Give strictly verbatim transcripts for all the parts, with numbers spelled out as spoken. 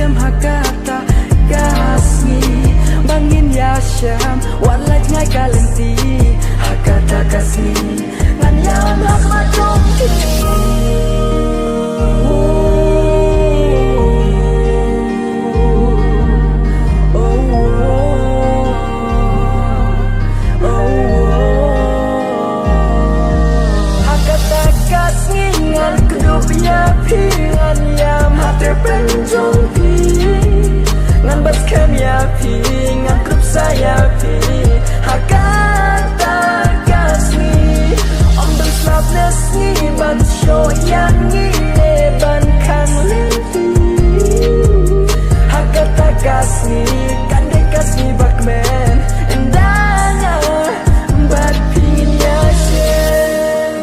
Em ha kata ka sngi ba ngin ïashem, wat lait ngai ka lynti. Ha kata ka sngi ngan ïam ha khmat jong phi. Ha kata ka sngi ngan kdup ïa phi, ngan ïam ha tyrpeng jong phi. Ngan bat skhem ïa phi, ngan kdup sa ïa phi. Ha kata ka sngi, ym don slap ne sngi ban shoh ïa ngi ne ban khang lynti. Ha kata ka sngi kan dei ka sngi ba kmen, ynda nga bad phi ngin ïashem.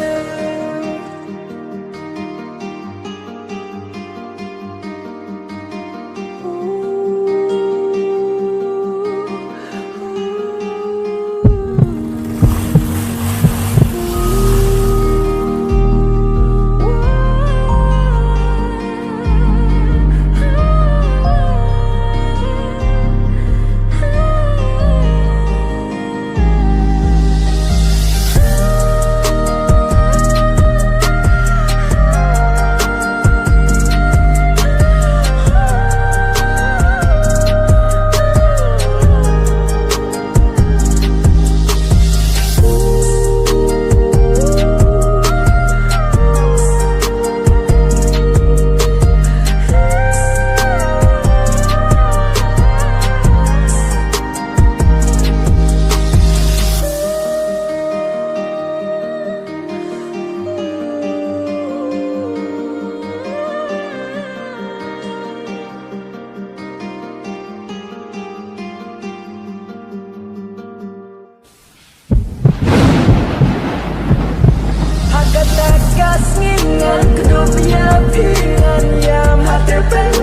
Ha kata ka sngi ngan kdup ïa phi, ngan ïam ha tyrpeng